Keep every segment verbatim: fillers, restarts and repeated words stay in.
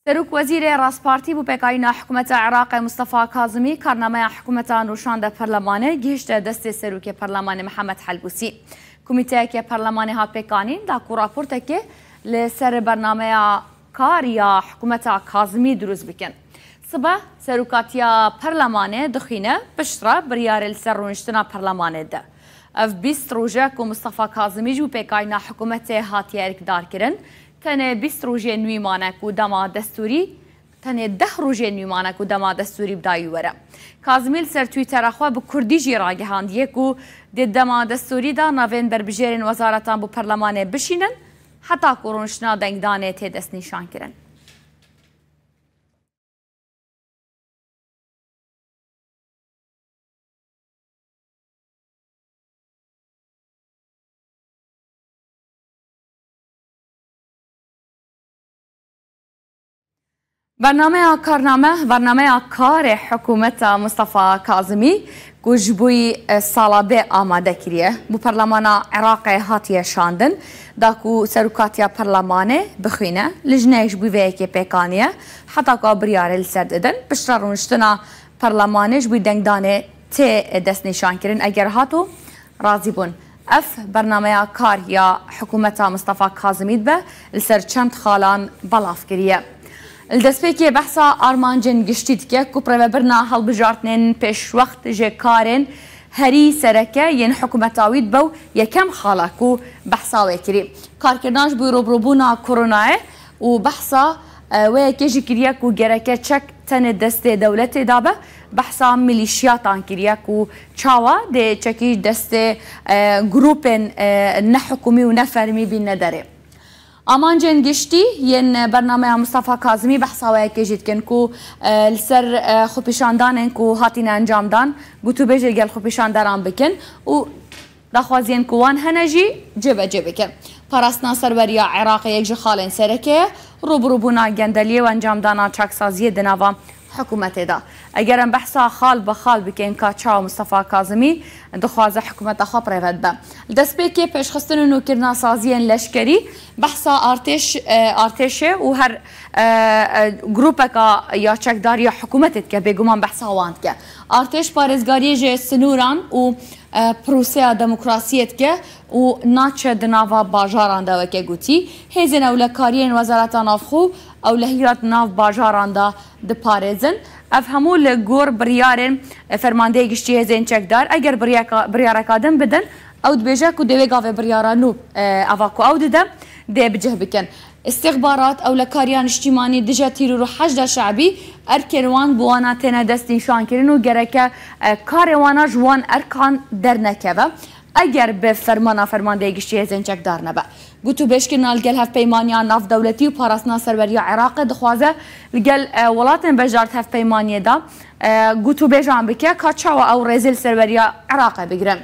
Serok Wezîrê Rastpartî bo pêkayîna hikûmeta Iraqê Mustafa Kazimî karnameya hikûmetan rûşande perlemanê, gihişte destê Serokê Perlemanê Mihemed Helbûsî. Komîteyeke perlemanê hat pêkanîn da ku raportekê li ser bernameya kar ya hikûmeta Kazimî dirûst bikin. Sibe serokatiya perlemanê dixwîne, piştre biryarê li ser rûniştina perlemanê de. Ev bîst roj e ku Mustafa Kazimî ji bo pêkayîna hikûmetê hatiye erkdar kirin. Tenê bîst rojên wî mane ku dema destûrî, tenê deh rojên wî mane ku dema destûrî bi dayî were. Kazimî li ser Twittera xwe bi kurdî jî ragihandiye ku di dema destûrî de navên berbijêrên wezaretan bo perlemanê bişînin, heta ku rûniştina dengdanê tê destnîşankirin. Bernameya karname, bernameya karê hikûmeta Mustafa Kazimî ku ji bo yî, e, sala bê amade kiriye, bo perlemana Iraqê hatiye şandin, da ku serokatiya perlemanê bixwîne, lijneyek ji bo vê yekê pêk aniye, heta ku ew biryarê li ser didin, piştre rûniştina perlemanê ji bo dengdanê tê destnîşankirin. Eger hato razî bûn. Ev bernameya kar ya hikûmeta Mistefa Kazimî dibe, li ser çend xalan belav kiriye. Li destpêkê behsa armancên giştî dike ku birêvebirina hilbijartinên pêşwext ji karên herî sereke yên hikûmeta wî dibe û yekem xala ku behsa wê kirî. Karkirina ji bo rûbirûbûna koronayê û behsa, e, wê yekê jî kiriye ku gereke çek tenê destê dewletê de be, behsa milîşiyatan kiriye ku çawa dê çekî destê, e, grûpên, e, nehikûmî û nefermî bîne derê. Amancên giştî yên bernameya Mistefa Kazimî behsa wê yekê jî dikin ku, e, li ser, e, xwepîşandanên ku hatine encamdan, gotûbêj li gel xwepîşanderan bikin û daxwaziyên ku wan hene jî cêbecê bikin. Parastina serweriya Iraqê yek ji xalên sereke ye, rûbirûbûna gendeliyê û encamdana çaksaziyê di nava hikûmetê de. Eger em behsa xal bi xal bikin ka çawa Mistefa Kazimî dixwaze hikûmeta xwe birêve dibe. Li destpêkê pêşxistin û nûkirina saziyên leşkerî behsa artêş, e, artêşê û her, e, e, grûpeka ya çekdar ya hikûmetê dike, bêguman behsa wan dike. Artêş parêzgariyê ji sinûran û e, proseya demokrasiyê dike û naçe di nava bajaran de weke gotî. Hêzên ewlekariyên Wezareta Navxwe ewlehiyat nav bajaran de diparêzin. Ev hemû li gor biryarên, e, Fermandeyê Giştî Hêzên Çekdar, eger biryaka-, biryareka din bidin, ew dibêje ku dê wê gavê biryara nû, e, eva ku ew dide, dê bi cih bikin. Îstixbarat, ewlekariya niştîmanî dije tîror û heşda şebî, erkên wan bi wana têne destnîşankirin û gereke, e, karê wana ji wan erkan dernekeve. Eger bi fermana Fermandeyê Giştî Hêzên Çekdar nebe. Gotûbêjkirina li gel hevpeymaniya navdewletî û parastina serweriya Iraqê dixwaze li gel, e, welatên beşdar di hevpeymaniyê de, e, gotûbêjan bike ka çawa ew rêzê li serweriya Iraqê bigirin.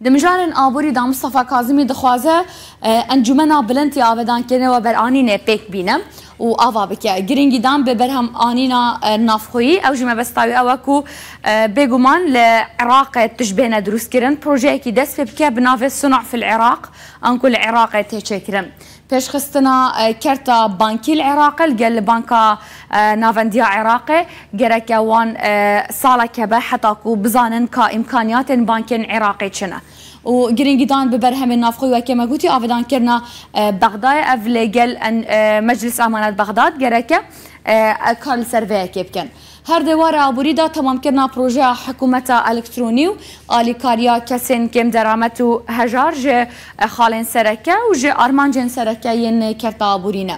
Di mijarên aborî de Mistefa Kazimî dixwaze, e, Encûmena Bilind ya Avedankirinê û Weberanînê pêk bîne û ava bike. Girîngîdan bi berhemanîna, e, navxweyî, ew jî mebesta wî ew e ku, e, bêguman li Iraqê tişt bêne dirûstkirin, projeyekî dest pê bike bi navê Sunû fil Iraq, anku li Iraqê tê çêkirin. Pêşxistina, e, kerta bankî li Iraqê li gel Banka, e, Navendiya Iraqê gereke wan, e, saleke be heta ku bizanin ka îmkaniyatên bankên Iraqê çi ne. Û girîngîdan bi berhemên navxwe weke me gotî, avedankirina, e, Bexdayê, ev li gel en-, e, Meclis Emanet Bexdad gereke, e, kar li ser vê yekê bikin. Her di warê aborî de temamkirina projeya hikûmeta elektronî û alîkariya kesên kêmderamet û hejar ji, e, xalên sereke û ji armancên sereke yên kerta aborî ne.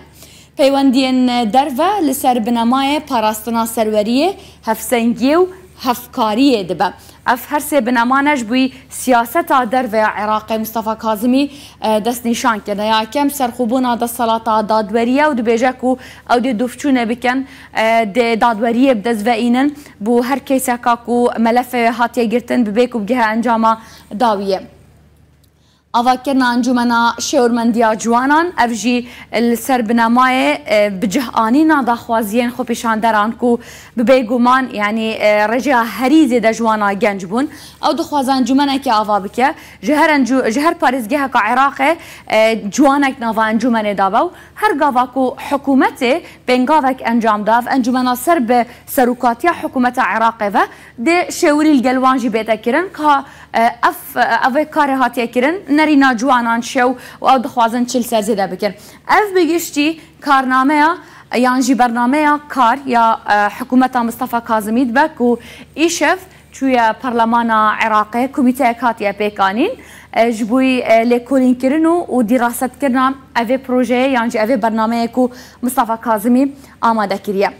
Peywendiyên derve li ser binemayê parastina serweriyê, hevsengiyê û hevkariyê dibe. Ev her sê binemane ji bo siyaseta derve ya Iraqê Mistefa Kazimî, e, destnîşan kirine. Ya yekem serxwebûna desthilata dadwerî ye û dibêje ku ew dê dûvçûnê bikin, e, dê dadweriyê bi dest ve înin bo her keyseka ku melefê wê hatiye girtin, bibê ku bigihe encama dawiyê. Avakirina Encûmena Şêwirmendiya Ciwanan, ev jî li ser binemayê, e, bi cih anîna daxwaziyên xwepêşanderan ku bi bêguman, yanî, e, rêjeya herî zêde ji wana genc bûn. Ew dixwaze encûmenekê ava bike. Ji her encû-, ji her parêzgeheka Iraqê, e, ciwanek nava encûmenê de be û her gava ku hikûmetê pêngavek encam da, ev encûmena ser bi serokatiya hikûmeta Iraqê ve dê şêwirî li gel wan jî bête kirin, ka, e, ev, e, ev ê karê hatiye kirin, nerîna ciwanan çi ye û ew dixwazin çi li ser zêde bikin. Ev bi giştî karnameya, e, yan jî bernameya kar ya, e, hikûmeta Mistefa Kazimî dibe ku îşev çûye Parlemana Iraqê, komîteyek hatiye pêkanîn, e, ji bo, e, lêkolînkirin û, û dîrasetkirina evê projeyê yan jî evê bernameyê ku Mistefa Kazimî amade kiriye.